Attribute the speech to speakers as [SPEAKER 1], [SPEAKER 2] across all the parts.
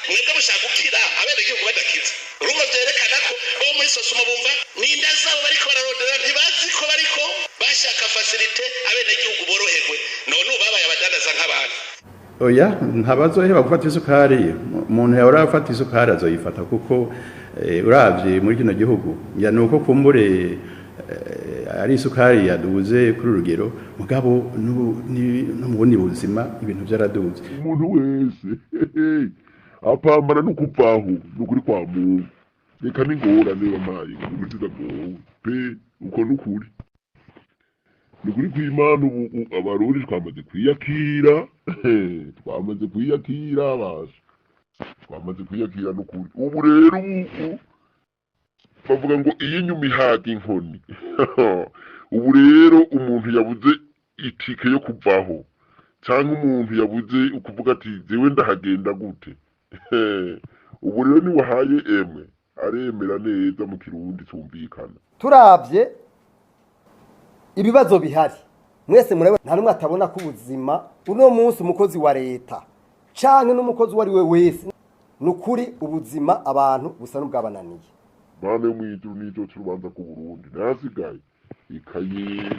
[SPEAKER 1] Mwebwe mushaka gukira abenegihugu badakize. Urumva vyerekana ko bo muri SOSUMO bumva n'inda zabo bariko bararondera, ntibazi ko bariko bashaka facilité abenegihugu boroherwe. None ubu babaye abadandaza nk'abantu.
[SPEAKER 2] Oya, ntabazoheba gufata isukari. Umuntu yahora afata isukari azoyifata, kuko uravye muri kino gihugu ya nuko kumbure ari isukari yaduze kuri urugero, mugabo no mu bundi buzima ibintu vyaraduze.
[SPEAKER 3] Umuntu wese apambana no kuvaho nukuri kwa muntu. Reka n'ingorane wampaye umusiza gowe pe, uko nukuri, nukuri kw'Imana. Ubu Abarundi twamaze kwiyakira, twamaze kwiyakira basha, twamaze kwiyakira nukuri. Ubu rero ubu bavuga ngo iyo inyuma ihaga inkoni. Ubu rero umuntu yabuze itike yo kuvaho, cyangwa umuntu yabuze ukuvuga ati: "Jewe ndahagenda gute?" Ubu rero niwahaye emwe aremera neza mu Kirundi cyumvikana.
[SPEAKER 4] Turavye ibibazo bihari, mwese murabona, nta n'umwe atabona ko ubuzima uno munsi, umukozi wa leta canke n'umukozi uwo ari we wese, ni ukuri ubuzima abantu busa n'ubwabananiye.
[SPEAKER 3] Mana yo mw'ijuru, n'izoca urubanza ku Burundi ntasigaye ikaye,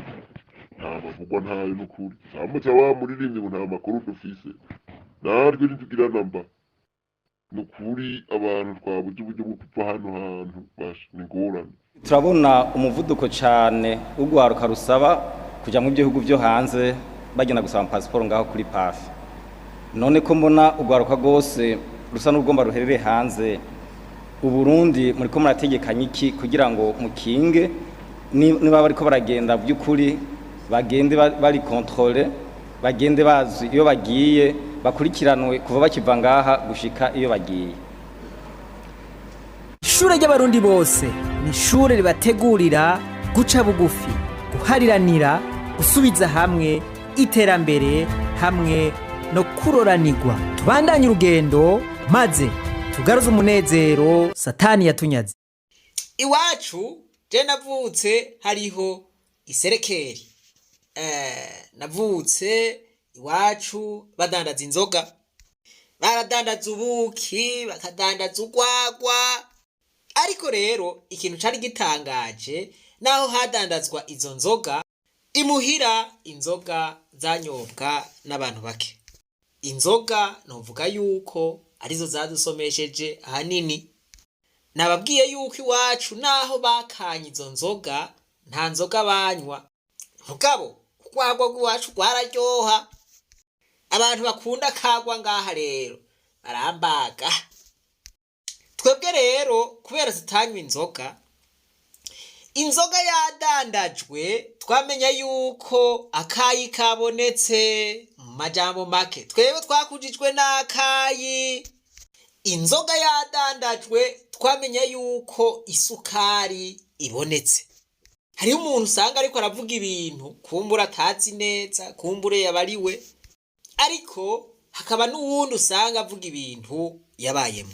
[SPEAKER 3] nta mavugwa ntayo n'ukuri. Samuca wa muririmbyi ngo nta makuru dufise, natwe ntitugira namba. Nukuri abantu twabuze uburyo bwo kuva hano hantu basha, ni ingorane.
[SPEAKER 5] Turabona umuvuduko cyane w'urwaruka rusaba kujya mu bihugu byo hanze, bagenda gusaba pasiporo ngaho kuri PAFE. None ko mbona urwaruka rwose rusa n'urugomba ruherere hanze Uburundi, muri ko murategekanya iki kugira ngo mukinge niba bariko baragenda by'ukuri bagende bari contrôlés, bagende bazi iyo bagiye, bakurikiranwe kuva bakiva ngaha gushika iyo bagiye?
[SPEAKER 6] Ishure ry'Abarundi bose ni ishure ribategurira guca bugufi, guhariranira, gusubiza hamwe, iterambere hamwe no kuroranirwa. Tubandanye urugendo maze tugaruze umunezero Satani yatunyaze.
[SPEAKER 7] Iwacu je navutse hariho iserekeri. Navutse iwacu badandaza inzoga, baradandaza ubuki, bakadandaza urwagwa. Ariko rero ikintu cari gitangaje, naho hadandazwa izo nzoga imuhira, inzoga zanyobwa n'abantu bake. Inzoga novuga yuko arizo zadusomesheje ahanini. Nababwiye yuko iwacu naho bakanye izo nzoga, nta nzoga banywa, mugabo urwagwa rw'iwacu rwararyoha. Abantu bakunda kagwa ngaha rero barambaga. Twebwe rero kubera tutanywa inzoga, inzoga yadandajwe twamenya yuko akayi kabonetse. Mu majambo make, twebwe twakujijwe n'akayi. Inzoga yadandajwe twamenya yuko isukari ibonetse. Hariho umuntu usanga ariko aravuga ibintu kumbura atazi neza, kumbure yabariwe, ariko hakaba n'uwundi usanga avuga ibintu yabayemo.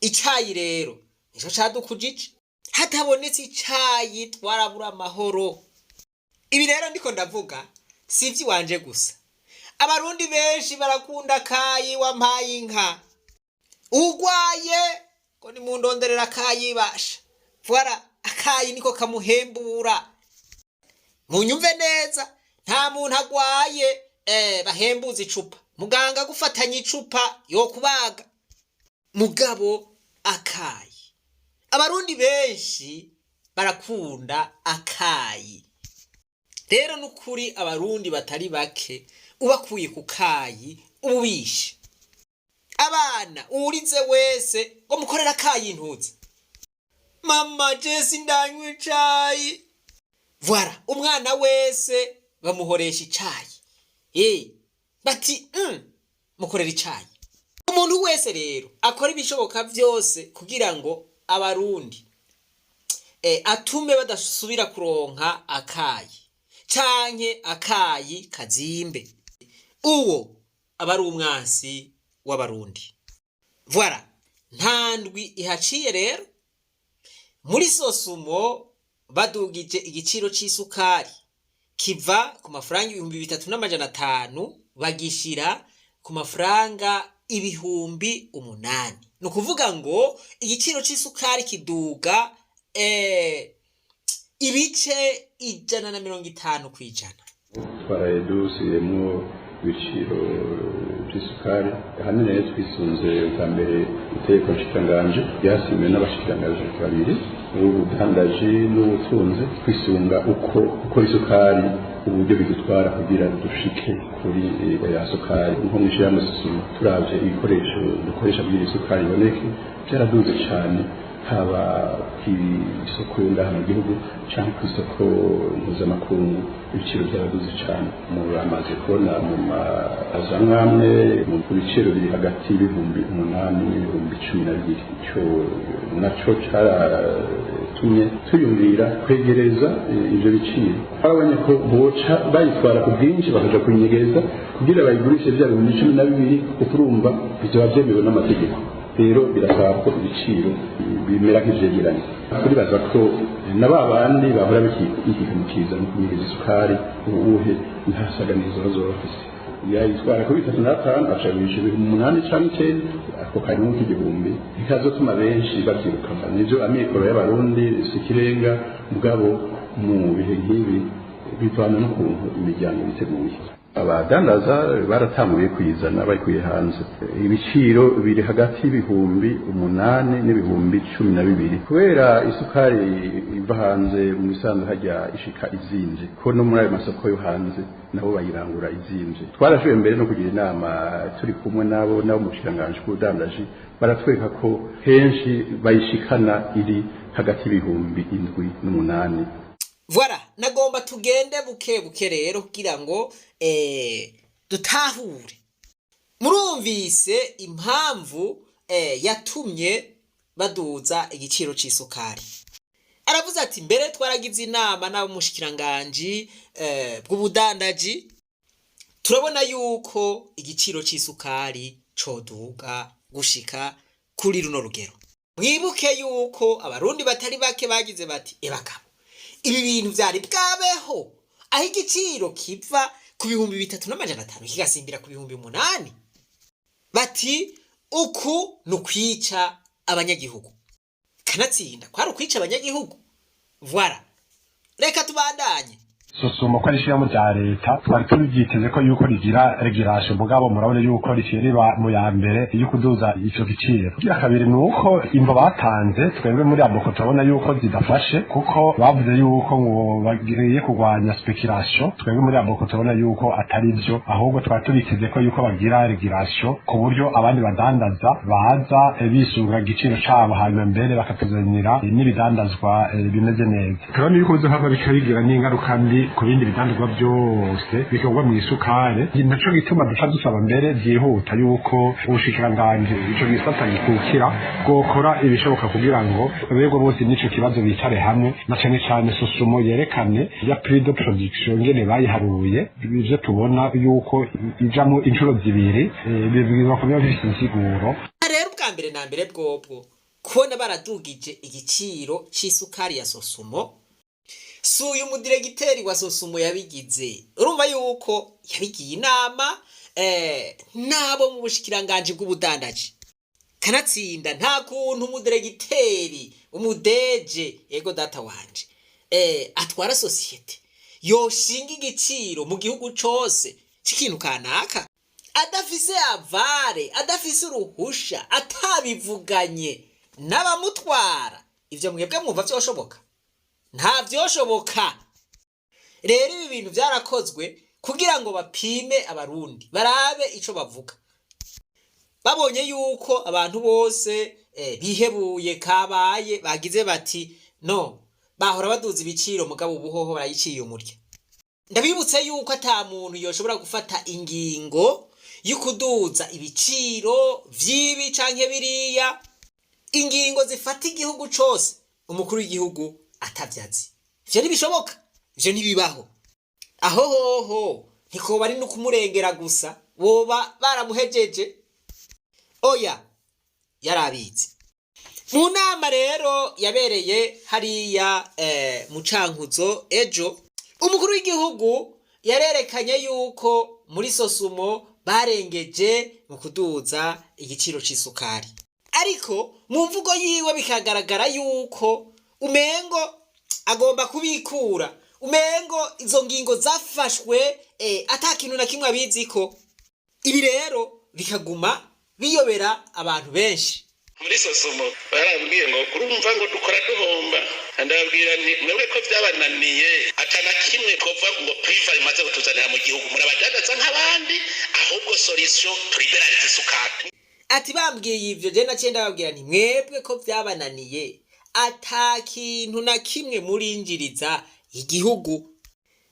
[SPEAKER 7] Icayi rero nico cadukujije. Hatabonetse icayi twarabura amahoro. Ibi rero ndiko ndavuga si ivy'iwanje gusa, Abarundi benshi barakunda akayi. Wampaye inka, ugwaye ngo nimundonderera akayi basha. Voilà, akayi niko kamuhembura. Munyumve neza, nta muntu agwaye bahembuza icupa. Muganga agufatanya icupa yokubaga, mugabo akayi, Abarundi benshi barakunda akayi. Rero nukuri Abarundi batari bake ubakuye ku kayi ububishe. Abana uwurize wese ngo mukorera akayi, ntuze mama jesi ndanywa icayi. Voilà, umwana wese bamuhoresha icayi. Bati mukorera icayi. Umuntu wese rero akora ibishoboka vyose kugira ngo Abarundi atume badasubira kuronka akayi canke akayi kazimbe, uwo aba ari umwansi w'Abarundi. Voilà, nta ndwi ihaciye rero muri SOSUMO badugije igiciro c'isukari, kiva ku mafaranga 3500 bagishira ku mafaranga 8,000. Ni ukuvuga ngo igiciro c'isukari kiduga 150%.
[SPEAKER 2] Twaraye dusubiyemwo ibiciro by'isukari. Ahanini rero twisunze bwa mbere itegeko nshikiranganji ryasinywe n'abashikiranganji babiri, ubudandaji n'ubutunzi. Twisunga uko isukari, uburyo bidutwara kugira dushike kuri ya sukari. Nko mw'ishirahamwe SOSUMO, turavye ibikoresho dukoresha kugira isukari iboneke, byaraduze cane, haba kw'isoko yo ngaha mu gihugu canke kw'isoko mpuzamakungu, ibiciro byaraduze cane. Muramaze kubona mu mazu amwe amwe mu biciro biri hagati y'8,000 n'ib12,000. Ico naco caratumye tuyumvira kwegereza ivyo biciro. Barabonye ko boca bayitwara ku bwinshi, bakaja kuyinyegeza kugira bayigurishe vya 12,000, kuko urumva bizoba vyemewe n'amategeko. Rero birasaba ko ibiciro bimera nk'ivyegeranye. Turibaza ko na ba bandi bahora bikikamukiza no kunyegeza isukari, ubuhe ntasaganizo bazoba bafise. Yayitwara kuri 35, acagurisha 8,000 canke 9,000. Ako kanyungu k'igihumbi ntikazotuma benshi bavyiruka. Nivyo, amikoro y'Abarundi si ikirenga, mugabo mu bihe nk'ibi bivana n'ukuntu imiryango biteguye. Abadandaza baratanguye kuyizana bayikuye hanze. Ibiciro biri hagati y'8,000 n'ib12,000, kubera isukari iva hanze mu bisanzwe hajya ishika izimvye, ko no muri ayo masoko yo hanze nabo bayirangura izimvye. Twarashoboye mbere no kugira inama turi kumwe nabo mu bushikiranganji bw'ubudandaji, baratwereka ko henshi bayishikana iri hagati y'7,000 n'8,000.
[SPEAKER 7] Voilà, nagomba tugende buke buke rero kugira ngo dutahure. Murumvise impamvu yatumye baduza igiciro c'isukari. Aravuze ati: mbere twaragize inama n'abamushikiranganji bw'ubudandaji, turabona yuko igiciro c'isukari coduga gushika kuri runo rugero. Mwibuke yuko Abarundi batari bake bagize bati: "Ebagabo, ibi bintu vyari bwabeho aho igiciro kiva ku 3,500 kigasimbira ku 8,000?" Bati: "Uku ni ukwica abanyagihugu." Kanatsinda kwari ukwica abanyagihugu. Voilà, reka tubandanye.
[SPEAKER 8] SOSUMO ko ari ishyirahamwe rya leta, twari tubyiteze ko yuko rigira régulation, mugabo murabona yuko riciye riba mu ya mbere iyo kuduza ico giciro. Kugira kabiri ni uko imvo batanze, twebwe muri ABOKO turabona yuko zidafashe, kuko bavuze yuko ngo bagiye kurwanya spéculation. Twebwe muri ABOKO turabona yuko atari byo, ahubwo twari tubiteze ko yuko bagira régulation ku buryo abandi badandaza baza bisunga igiciro cabo, hanyuma mbere bakatuzanira n'ibidandazwa bimeze neza. Turabona yuko bizohava bikabigira n'ingaruka mbi ku bindi bidandazwa byose bikorwa mu isukari. Naco gituma duca dusaba mbere byihuta yuko ubushikiranganji ico gisata gikukira bwokora ibishoboka kugira ngo abegwa bose n'ico kibazo bicare hamwe, na cane cane SOSUMO yerekane ya prix de production ngene bayiharuye. Ivyo tubona yuko ijamwo inshuro zibiri bibwirizwa kuba bifise insiguro.
[SPEAKER 7] Rero ubwa mbere na mbere bwobwo kubona baradugije igiciro c'isukari ya SOSUMO, si uyu mudiregiteri wa SOSUMO yabigize. Urumva yuko yabigiye inama n'abo mu bushikiranganji bw'ubudandaji. Kanatsinda nta kuntu umudiregiteri, umu DG, ego data wanje, atwara société yoshinga igiciro mu gihugu cose c'ikintu kanaka adafise aval, adafise uruhusha, atabivuganye n'abamutwara. Ivyo mwebwe mwumva vyoshoboka? Nta vyoshoboka. Rero ibi bintu vyarakozwe kugira ngo bapime Abarundi, barabe ico bavuga. Babonye yuko abantu bose bihebuye kabaye, bagize bati: "No bahora baduza ibiciro, mugabo ubuhoho barayiciye umurya." Ndabibutse yuko ata muntu yoshobora gufata ingingo yo kuduza ibiciro vy'ibi canke biriya, ingingo zifata igihugu cose, umukuru w'igihugu atavyazi. Ivyo ntibishoboka, ivyo ntibibaho. Aho hoho ntikoba ari no kumurengera gusa, boba baramuhejeje. Oya, yarabizi. Mu nama rero yabereye hariya mu Cankuzo ejo, umukuru w'igihugu yarerekanye yuko muri SOSUMO Barengeje mu kuduza igiciro c'isukari, ariko mu mvugo yiwe bikagaragara yuko umengo agomba kubikura, umengo izo ngingo zafashwe ata kintu na kimwe abiziko. Ibi rero bikaguma biyobera abantu benshi.
[SPEAKER 1] Muri SOSUMO barambwiye ngo urumva ngo dukora duhomba. Ndababwira nti mwebwe ko byabananiye, atana kimwe twova ngo privé imaze kutuzanira mu gihugu, murabadandaza nk'abandi, ahubwo solution tulibéralise isukari.
[SPEAKER 7] Ati bambwiye ivyo, je naciye ndababwira nti mwebwe ko vyabananiye, ata kintu na kimwe murinjiriza igihugu,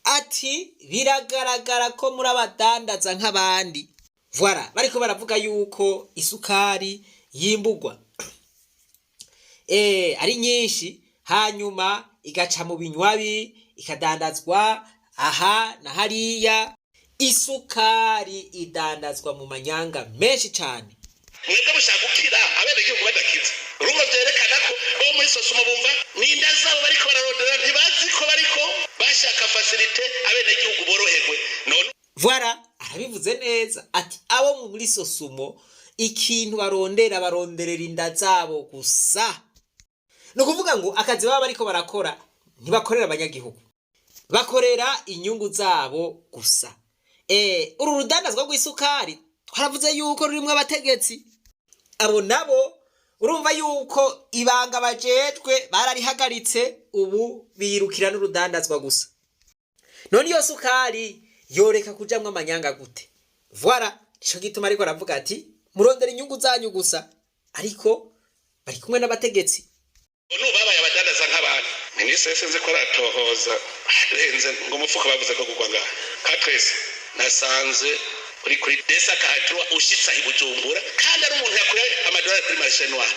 [SPEAKER 7] ati biragaragara ko muri abadandaza nk'abandi. Voilà, bariko baravuga yuko isukari yimbugwa ari nyinshi, hanyuma igaca mu binywabi, ikadandazwa aha na hariya. Isukari idandazwa mu manyanga menshi cane.
[SPEAKER 1] Mwebwe mushaka gukira abenegihugu badakize. Urumva vyerekana ko bo muri SOSUMO bumva n'inda zabo bariko bararondera, ntibazi ko bariko bashaka facilité abenegihugu boroherwe. None
[SPEAKER 7] Voilà, arabivuze neza, ati abo muri SOSUMO ikintu barondera, baronderera inda zabo gusa. Ni ukuvuga ngo akazi baba bariko barakora, ntibakorera abanyagihugu, bakorera inyungu zabo gusa. Uru rudandazwa rw'isukari twaravuze yuko rurimwo abategetsi. Abo nabo urumva yuko ibanga bajejwe bararihagaritse, ubu birukira n'urudandazwa gusa. None iyo sukari yoreka kujamwo amanyanga gute? Voilà, nico gituma ariko aravuga ati murondera inyungu zanyu gusa, ariko bari kumwe n'abategetsi.
[SPEAKER 1] Ubu babaye abadandaza nk'abantu. Minisitiri sinzi ko aratohoza duhenze ngo umufuka bavuze ko kugwa ngaha katrese, nasanze uri kuri 243 ushitse aho i Bujumbura, kandi ari umuntu yakuye amadolari kuri marché noir.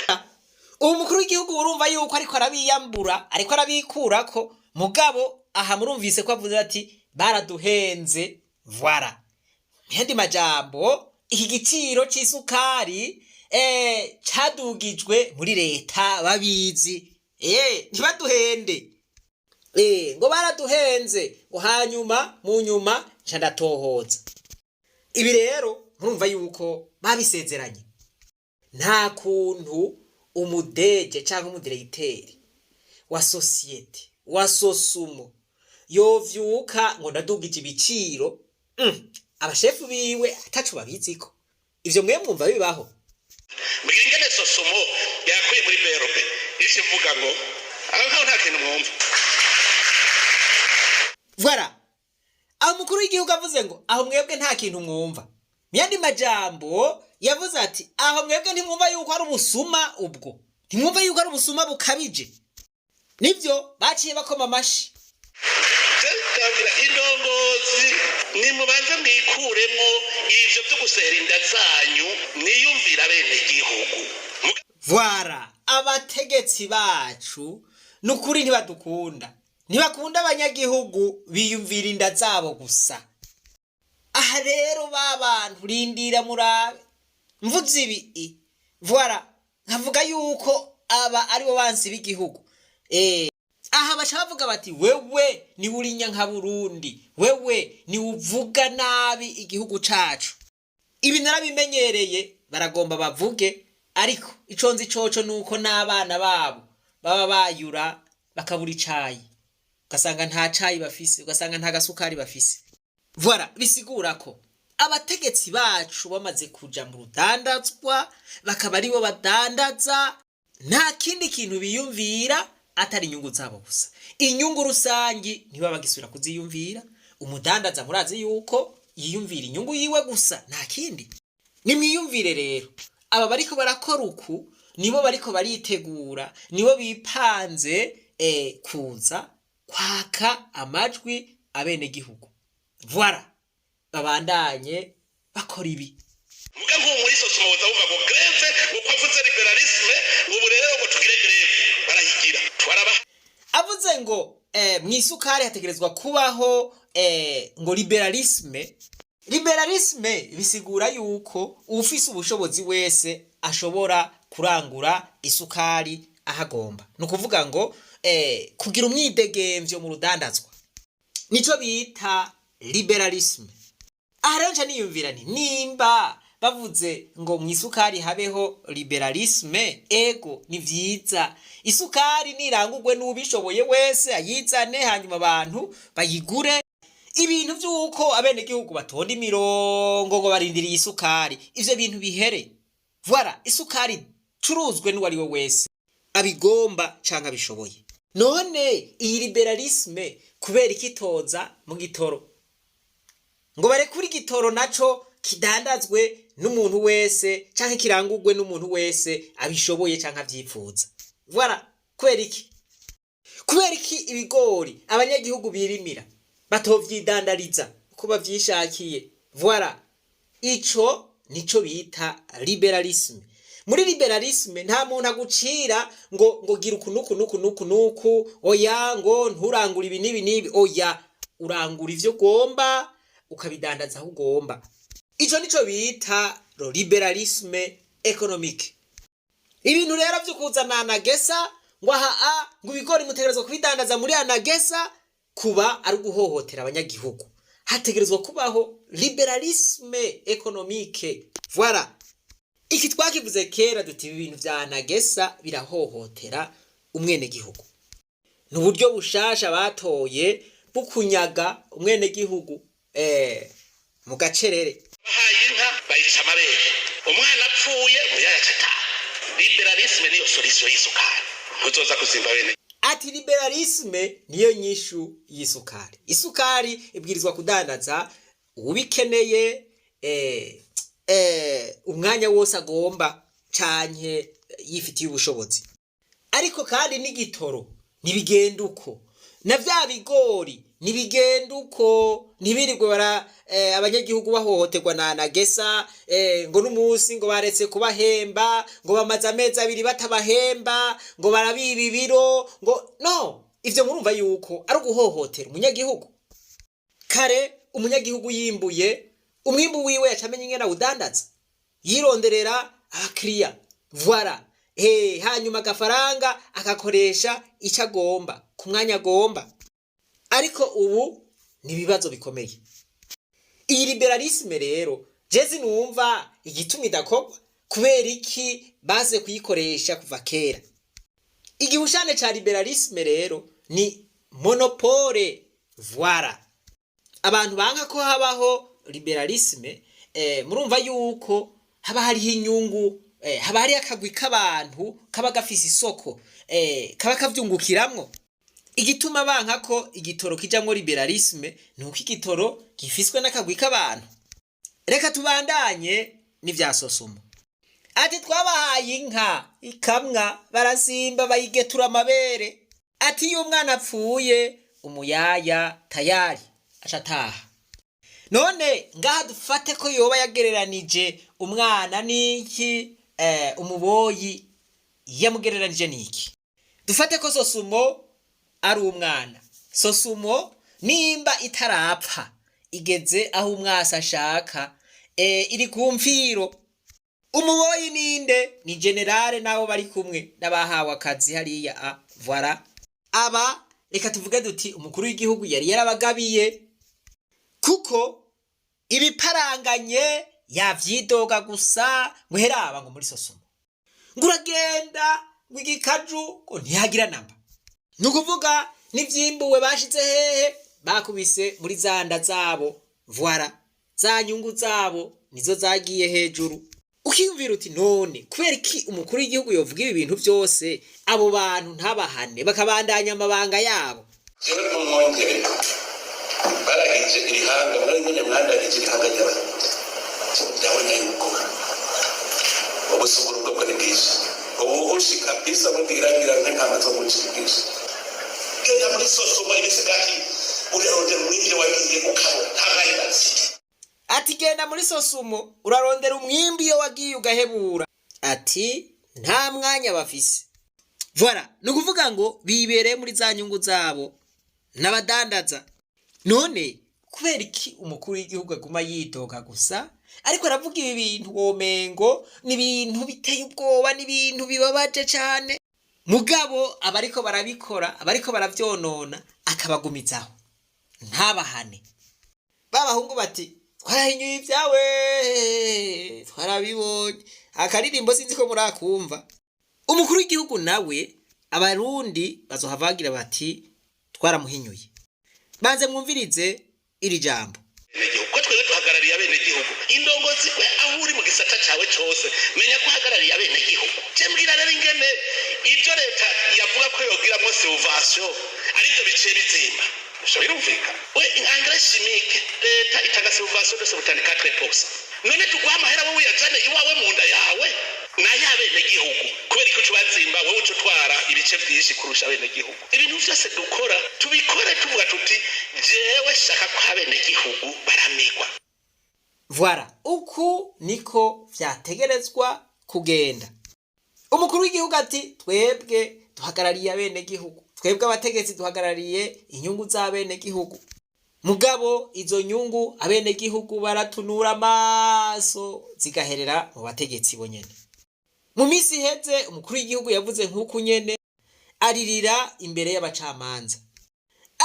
[SPEAKER 7] Ubu mukuru w'igihugu urumva yuko ariko arabiyambura, ariko arabikurako. Mugabo aha murumvise ko avuze ati baraduhenze. Voilà, mu yandi majambo iki giciro c'isukari cadugijwe muri leta babizi. Ntibaduhende ngo baraduhenze, ngo hanyuma mu nyuma nca ndatohoza. Ibi rero murumva yuko babisezeranye. Nta kuntu umuDG cyangwa umudiregiteri wa société wa SOSUMO yovyuka ngo ndadugije ibiciro, abashefu biwe ataco babiziko. Ivyo mwe mwumva bibaho?
[SPEAKER 1] Mbwira ingene SOSUMO yakuye muri BRB ico ivuga ngo aho nkaho nta kintu mwumva.
[SPEAKER 7] Voilà, aho umukuru w'igihugu avuze ngo aho mwebwe nta kintu mwumva, mu yandi majambo yavuze ati aho mwebwe ntimwumva yuko ari ubusuma, ubwo ntimwumva yuko ari ubusuma bukabije. Nibyo baciye bakoma amashi.
[SPEAKER 1] Ndabwira indongozi, nimubanze mwikuremwo ivyo vyo gusera inda zanyu, mwiyumvira bene gihugu.
[SPEAKER 7] Voilà, abategetsi bacu ni ukuri ntibadukunda, ntibakunda abanyagihugu, biyumvira inda zabo gusa. Aha rero ba bantu rindira murabe, mvuze ibi, voilà, nkavuga yuko aba aribo bansi b'igihugu. Aha baca bavuga bati wewe ni urinya nka Burundi, wewe ni uvuga nabi igihugu cacu. Ibi narabimenyereye, baragomba bavuge, ariko ico nzi coco nuko n'abana babo baba bayura bakabura icayi, ugasanga nta cayi bafise, ugasanga nta gasukari bafise. Voilà, bisigura ko abategetsi bacu bamaze kuja mu rudandazwa, bakaba aribo badandaza, nta kindi kintu biyumvira atari inyungu zabo gusa. Inyungu rusangi ntibaba bagisubira kuziyumvira. Umudandaza murazi yuko yiyumvira inyungu yiwe gusa, nta kindi. Nimwiyumvire rero, aba bariko barakora uku nibo bariko baritegura, nibo bipanze kuza kwaka amajwi abenegihugu. Voilà, babandanye bakora ibi.
[SPEAKER 1] Muga nk'ubu muri SOSUMO boza bumva ngo grève, ngo ko avuze libéralisme, ngo ubu rero ngo tugire grève, barahigira twarabaha.
[SPEAKER 7] Avuze ngo mw'isukari hategerezwa kubaho ngo libéralisme. Libéralisme bisigura yuko ufise ubushobozi wese ashobora kurangura isukari ahagomba. Ni ukuvuga ngo kugira umwidegemvyo mu rudandazwa, nico bita libéralisme. Aha rero nca niyumvira nti nimba bavuze ngo mu isukari habeho libéralisme, ego, ni vyiza, isukari nirangurwe n'ubishoboye wese ayizane, hanyuma abantu bayigure. Ibintu vy'uko abenegihugu batonda imirongo ngo barindiriye isukari, ivyo bintu bihere. Voilà, isukari curuzwe n'uwari we wese abigomba canke abishoboye. None iyi libéralisme kubera ikitoza mu gitoro, ngo barekure igitoro naco kidandazwe n'umuntu wese canke kirangurwe n'umuntu wese abishoboye canke avyipfuza? Voilà, kubera iki? Kubera iki ibigori abanyagihugu birimira batovyidandariza uko bavyishakiye? Voilà, ico nico bita libéralisme. Muri libéralisme nta muntu agucira ngo gira uku nuku nuku nuku nuku, oya, ngo nturangure ibi n'ibi n'ibi, oya, urangura ivyo ugomba, ukabidandaza aho ugomba. Ico nico bita libéralisme économique. Ibintu rero vyo kuzana ANAGESSA ngo aha a ngo ibigori mutegerezwa kubidandaza muri ANAGESSA, kuba ari uguhohotera abanyagihugu. Hategerezwa kubaho libéralisme économique. Voilà, iki twakivuze kera duti ibi bintu vya ANAGESSA birahohotera umwenegihugu, ni uburyo bushasha batoye bwo kunyaga umwenegihugu mu gacerere.
[SPEAKER 1] Bahaye inka bayica amabere, umwana apfuye umuyaya acataha. Libéralisme niyo solution y'isukari, ntuzoza kuzimba bene.
[SPEAKER 7] Ati libéralisme niyo nyishu y'isukari. Isukari ibwirizwa kudandaza ubikeneye umwanya wose agomba canke yifitiye ubushobozi. Ariko kandi n'igitoro ntibigenda uko, na vya bigori ntibigenda uko, ntibirirwe bara abanyagihugu bahohoterwa na ANAGESSA, ngo n'umunsi ngo baretse kubahemba, ngo bamaze amezi 2 batabahemba, ngo barabiba ibiro, ngo no ivyo murumva yuko ari uguhohotera umunyagihugu. Kare umunyagihugu yimbuye, umwimbu wiwe yacamenya ingene awudandaza, yironderera abakiriya, voilà, hanyuma agafaranga akakoresha icyo agomba ku mwanya agomba. Ariko ubu ni ibibazo bikomeye. Iyi libéralisme rero jezi numva igituma idakorwa, kubera iki baze kuyikoresha kuva kera. Igihushane ca libéralisme rero ni monopole. Voilà, abantu banka ko habaho libéralisme, murumva yuko haba hariho inyungu, haba hariho akagwi k'abantu kaba gafise isoko, kaba kavyungukiramwo. Igituma banka ko igitoro kijamwo libéralisme ni uko igitoro gifiswe n'akagwi k'abantu. Reka tubandanye n'ivya SOSUMO. Ati twabahaye inka ikamwa, barasimba bayigetura amabere. Ati iyo umwana apfuye, umuyaya tayari aca ataha. None ngaha dufate ko yoba yagereranije umwana n'iki? Umuboyi yamugereranije n'iki? Dufate ko SOSUMO ari umwana. SOSUMO nimba itarapfa, igeze aho umwasi ashaka, iri ku mfiro. Umuboyi ninde? Ni général nabo bari kumwe n'abahawe akazi hariya a. Voilà, aba reka tuvuge duti umukuru w'igihugu yari yarabagabiye, kuko ibiparanganye yavyidoga gusa, ngo heraba ngo muri SOSUMO ngo uragenda ngo igikaju ngo ntihagira namba. Ni ukuvuga n'ivyimbuwe bashize hehe? Bakubise muri za nda zabo. Voilà, za nyungu zabo nizo zagiye hejuru. Ukiyumvira uti none kubera iki umukuru w'igihugu yovuga ibi bintu byose, abo bantu ntabahane bakabandanya amabanga yabo?
[SPEAKER 1] Jewe n'umwongere baragije irihanga muri nyine, mwandagije irihanga ry'Abarundi. Ndabona yuko ubusuguru bwo ni bwinshi, ubuhushi kabisa bubwiragira nk'intama zo mu bwinshi. Genda muri SOSUMO, ibisigati urarondera umwimbi wagiye ukabura, nta mwanya bafite.
[SPEAKER 7] Ati genda muri SOSUMO, urarondera umwimbi iyo wagiye ugahebura. Ati nta mwanya bafise. Voilà, ni ukuvuga ngo bibereye muri za nyungu zabo n'abadandaza. None kubera iki umukuru w'igihugu aguma yidoga gusa, ariko aravuga ibi bintu, womengo ni ibintu biteye ubwoba, ni ibintu bibabaje cane, mugabo abariko barabikora, abariko baravyonona, akabagumizaho ntabahane? Babahungu bati Twarahinyuye ibyawe, twarabibonye. Akaririmbo sinzi ko murakumva. Umukuru w'igihugu nawe, Abarundi bazohava bagira bati twaramuhinyuye. Banze mwumvirize iri jambo.
[SPEAKER 1] Abenegihugu, ko twebwe duhagarariye abenegihugu. Indongozi, we aho uri mu gisata cawe cose, menya ko uhagarariye abenegihugu. Je mbwira rero ingene ibyo leta yavuga ko yogiramwo subvention arivyo biciye bizimba. Ivyo birumvikana. We, engrais chimique, leta itanga subvention de 74%. None tuguha amahera, wowe uyajane iwawe mu nda yawe? Nayo abenegihugu, kubera ko uca ubazimba, wowe uca utwara ibice vyinshi kurusha abenegihugu. Ibintu vyose dukora, tubikore tuvuga tuti: jewe shaka ko abenegihugu baramigwa.
[SPEAKER 7] Voilà, uku niko vyategerezwa kugenda. Umukuru w'igihugu ati: twebwe duhagarariye abenegihugu, twebwe abategetsi duhagarariye inyungu z'abenegihugu. Mugabo izo nyungu abenegihugu baratunura amaso, zigaherera mu bategetsi bonyene. Mu minsi iheze umukuru w'igihugu yavuze nk'uku nyene, aririra imbere y'abacamanza,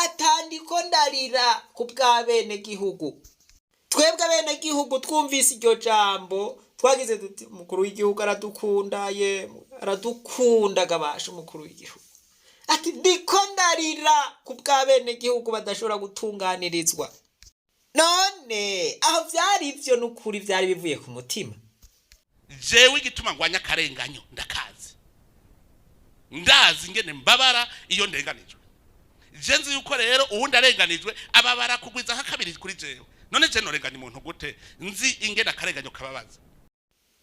[SPEAKER 7] atandiko ndarira ku bw'abenegihugu. Twebwe abenegihugu twumvise iryo jambo, twagize tuti: umukuru w'igihugu aradukunda, ye aradukunda gabasha. Umukuru w'igihugu ati: ndiko ndarira ku bw'abenegihugu badashobora gutunganirizwa. None aho vyari ivyo n'ukuri vyari bivuye ku mutima?
[SPEAKER 1] Jewe igituma ngwanya akarenganyo ndakazi, ndazi ingene mbabara iyo ndenganijwe. Je nzi yuko rero uwundi arenganijwe ababara kugwiza nka kabiri kuri jewe. None je norenganya umuntu gute nzi ingene akarenganyo kababaza?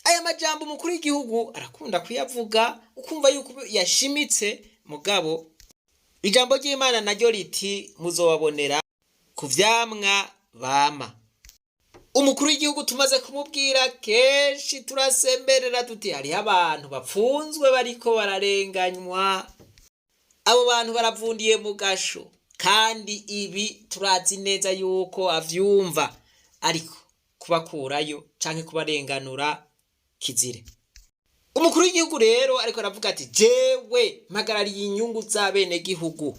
[SPEAKER 7] Aya majambo umukuru w'igihugu arakunda kuyavuga, ukumva yuko yashimitse. Mugabo ijambo ry'Imana naryo riti: muzobabonera ku vyamwa bama. Umukuru w'igihugu tumaze kumubwira kenshi, turasemberera tuti: hariho abantu bapfunzwe bariko bararenganywa, abo bantu baravundiye mu gasho. Kandi ibi turazi neza yuko avyumva, ariko kubakurayo canke kubarenganura kizire. Umukuru w'igihugu rero ariko aravuga ati: jewe mpagarariye inyungu z'abenegihugu.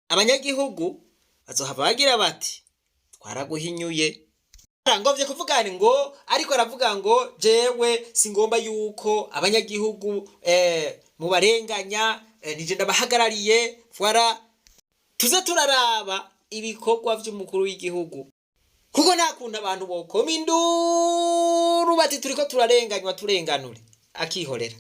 [SPEAKER 7] Abanyagihugu bazohava bagira bati: twaraguhinyuye. Ngomvye kuvuga ngo ariko aravuga ngo: jewe singomba yuko abanyagihugu mubarenganya, nije ndabahagarariye. Voilà, tuze turaraba ibikorwa vy'umukuru w'igihugu, kuko nta kuntu abantu bokoma induru bati turiko turarenganywa, turenganure, akihorera.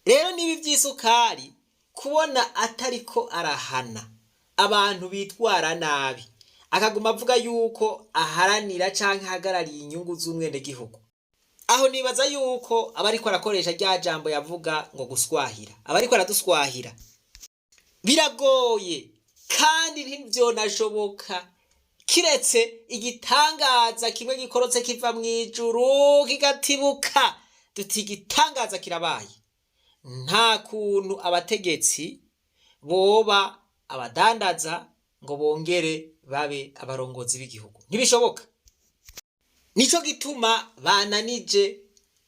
[SPEAKER 7] Rero niba ivy'isukari kubona atariko arahana abantu bitwara nabi, akaguma avuga yuko aharanira canke ahagarariye inyungu z'umwenegihugu, aho nibaza yuko aba ariko arakoresha rya jambo yavuga ngo guswahira. Aba ariko araduswahira. Biragoye kandi ntivyonashoboka, kiretse igitangaza kimwe gikorotse kiva mw'ijuru kigatibuka, duti igitangaza kirabaye. Nta kuntu abategetsi boba abadandaza ngo bongere babe abarongozi b'igihugu, ntibishoboka. Nico gituma bananije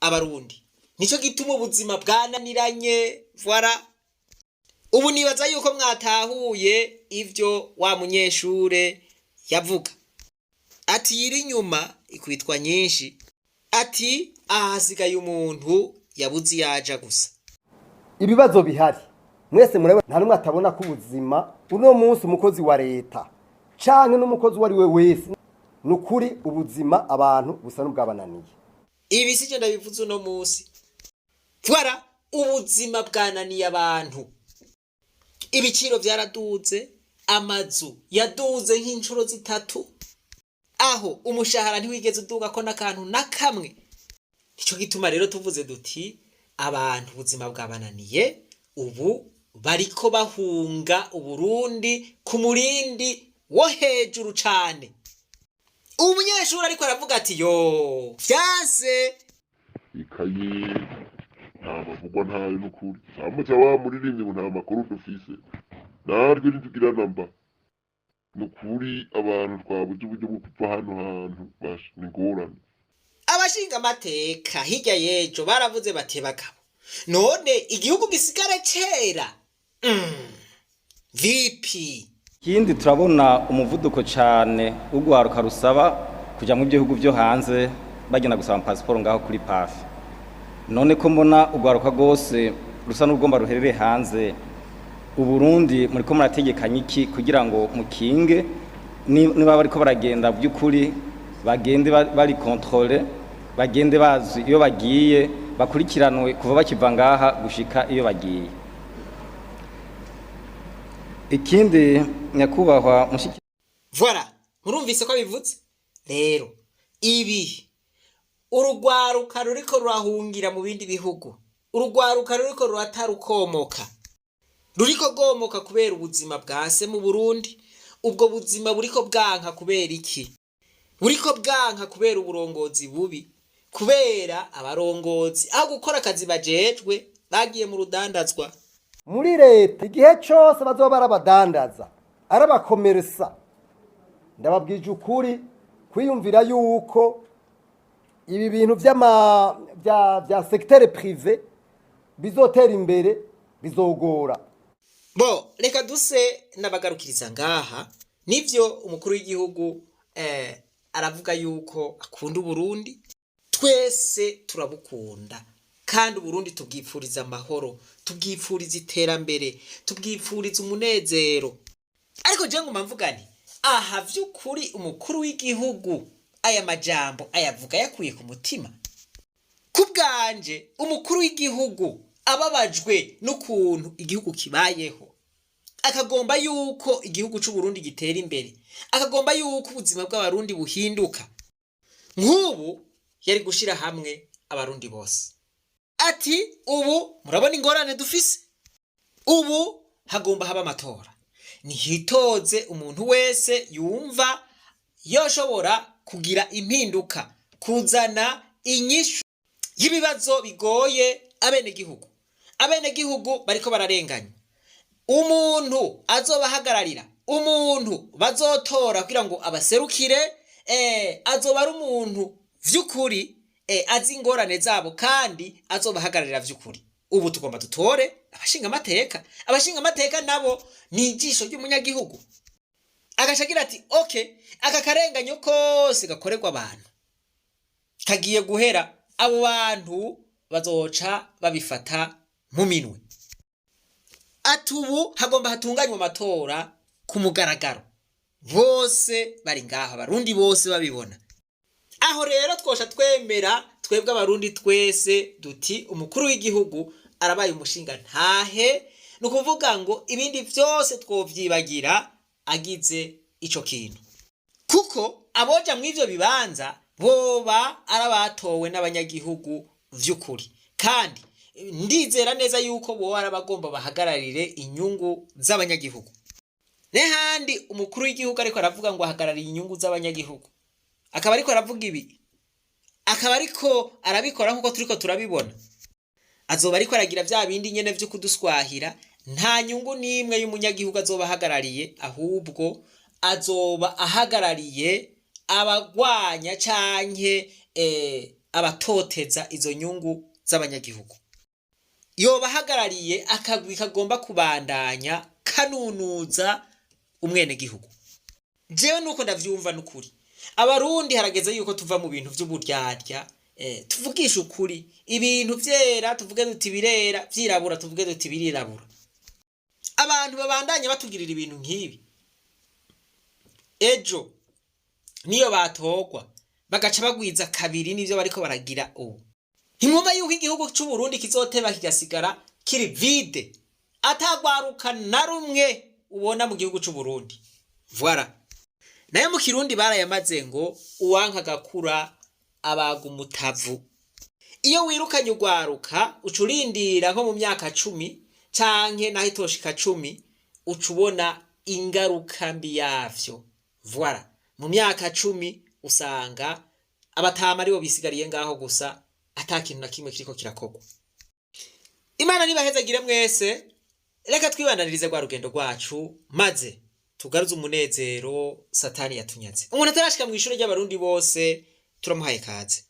[SPEAKER 7] Abarundi, nico gituma ubuzima bwananiranye. Voilà, ubu nibaza yuko mwatahuye ivyo wa munyeshure yavuga ati: yiri inyuma ikwitwa nyinshi. Ati: aha hasigaye umuntu yabuze iyaja gusa.
[SPEAKER 4] Ibibazo bihari mwese murabona, nta n'umwe atabona ko ubuzima uno munsi umukozi wa leta canke n'umukozi uwo ari we wese, ni ukuri ubuzima abantu busa n'ubwabananiye.
[SPEAKER 7] Ibi sije ndabivuze uno munsi. Voilà, ubuzima bwananiye abantu, ibiciro vyaraduze, amazu yaduze nk'inshuro zitatu, aho umushahara ntiwigeze uduga ko n'akantu na kamwe. Nico gituma rero tuvuze duti: abantu ubuzima bwabananiye, ubu bariko bahunga Uburundi ku murindi wo hejuru cane. Ubu umunyeshuri ariko aravuga ati: yo vyanse.
[SPEAKER 3] Ikaye nta mavugwa, ntayo n'ukuri. Samutse wa muririmbyi ngo nta makuru dufise, natwe ntitugira namba. Nukuri abantu twabuze uburyo bwo kuva hano hantu, basha ni ingorane.
[SPEAKER 7] Abashinga amateka hirya y'ejo baravuze bati: bagabo, none igihugu gisigara cera? Vipi?
[SPEAKER 5] Ikindi, turabona umuvuduko cyane w'urwaruka rusaba kuja mu bihugu vyo hanze bagenda gusaba pasiporo ngaho kuri pafi. None ko mbona urwaruka rwose rusa n'urugomba ruherere hanze, Uburundi muriko murategekanya iki kugira ngo mukinge niba bariko baragenda by'ukuri bagende bari contrôle, bagende bazi iyo bagiye, bakurikiranwe kuva bakiva ngaha gushika iyo bagiye? Ikindi, nyakubahwa mushiki
[SPEAKER 7] Voilà, murumvise ko bivuze. Rero ibi, urugwaruka ruriko rurahungira mu bindi bihugu, urugwaruka ruriko ruratarukomoka, ruriko rwomoka kubera ubuzima bwa se mu Burundi. Ubwo buzima buriko bwanka kubera iki? Buriko bwanka kubera uburongozi bubi, kubera abarongozi aho gukora akazi bajejwe bagiye mu rudandazwa.
[SPEAKER 4] Muri leta, igihe cyose bazoba barabadandaza, arabakomeresa, ndababwije ukuri, kwiyumvira yuko ibi bintu vy'ama bya secteur privé bizotera imbere bizogora.
[SPEAKER 7] Bo reka duse n'abagarukiriza ngaha. Nivyo, umukuru w'igihugu aravuga yuko akunda Uburundi. Twese turabukunda, kandi Uburundi tubwipfuriza amahoro, tubwipfuriza iterambere, tubwipfuriza umunezero. Ariko je nguma mvuga nti aha vy'ukuri umukuru w'igihugu aya majambo ayavuga yakuye ku mutima? Ku bwanje, umukuru w'igihugu ababajwe n'ukuntu igihugu kibayeho, akagomba yuko igihugu c'u Burundi gitera imbere, akagomba yuko ubuzima bw'Abarundi buhinduka, nk'ubu yari gushira hamwe Abarundi bose, ati: "Ubu murabona ingorane dufise, ubu hagomba haba amatora, nihitoze umuntu wese yumva yoshobora kugira impinduka, kuzana inyishu y'ibibazo bigoye abenegihugu. Abenegihugu bariko bararenganywa. Umuntu azobahagararira, umuntu bazotora kugira ngo abaserukire, azoba ari umuntu vy'ukuri azi ingorane zabo kandi azobahagararira vy'ukuri. Ubu tugomba dutore abashinga amateka. Abashinga amateka nabo ni ijisho ry'umunyagihugu." Agaca agira ati: "Okay, aka karenganyo kose gakorerwa abantu kagiye guhera, abo bantu bazoca babifata mu minwe." Ati: "Ubu hagomba hatunganywa amatora ku mugaragaro, bose bari ngaha, Abarundi bose babibona." Aho rero twosha twemera twebwe Abarundi twese duti: "Umukuru w'igihugu arabaye umushinga ntahe." Ni ukuvuga ngo ibindi byose twovyibagira agize ico kintu, kuko aboja mw'ivyo bibanza boba ari abatowe n'abanyagihugu vy'ukuri, kandi ndizera neza yuko boba ari abagomba bahagararire inyungu z'abanyagihugu. N'ahandi umukuru w'igihugu ariko aravuga ngo ahagarariye inyungu z'abanyagihugu, akaba ariko aravuga ibi, akaba ariko arabikora nk'uko turiko turabibona, azoba ariko aragira vya bindi nyene vyo kuduswahira. Nta nyungu n'imwe y'umunyagihugu azoba ahagarariye, ahubwo azoba ahagarariye abagwanya canke abatoteza izo nyungu z'abanyagihugu. Yoba ahagarariye akagwi kagomba kubandanya kanunuza umwenegihugu. Jewe nuko ndavyumva. N'ukuri, Abarundi, harageze yuko tuva mu bintu vy'uburyarya, tuvugisha ukuri. Ibintu vyera tuvuge duti birera, vyirabura tuvuge duti birirabura. Abantu babandanya batugirira ibintu nk'ibi, ejo niyo batogwa bagaca bagwiza kabiri n'ivyo bariko baragira ubu, ntimwumva yuko igihugu c'u Burundi kizoteba kigasigara kiri vide, atagwaruka na rumwe ubona mu gihugu c'u Burundi? Voilà. Nayo mu Kirundi barayamaze ngo: "Uwanka agakura abaga umutavu." Iyo wirukanye ugwaruka, uca urindira nko mu myaka 10 canke naho itoshika 10, uca ubona ingaruka mbi yavyo. Voilà, mu myaka 10 usanga abatama aribo bisigariye ngaho gusa, ata kintu na kimwe kiriko kirakorwa. Imana nibahezagire mwese. Reka twibandanirize rwa rugendo rwacu, maze tugaruze umunezero Satani yatunyaze. Umuntu atarashika mu ishuri ry'Abarundi bose, turamuhaye kaze.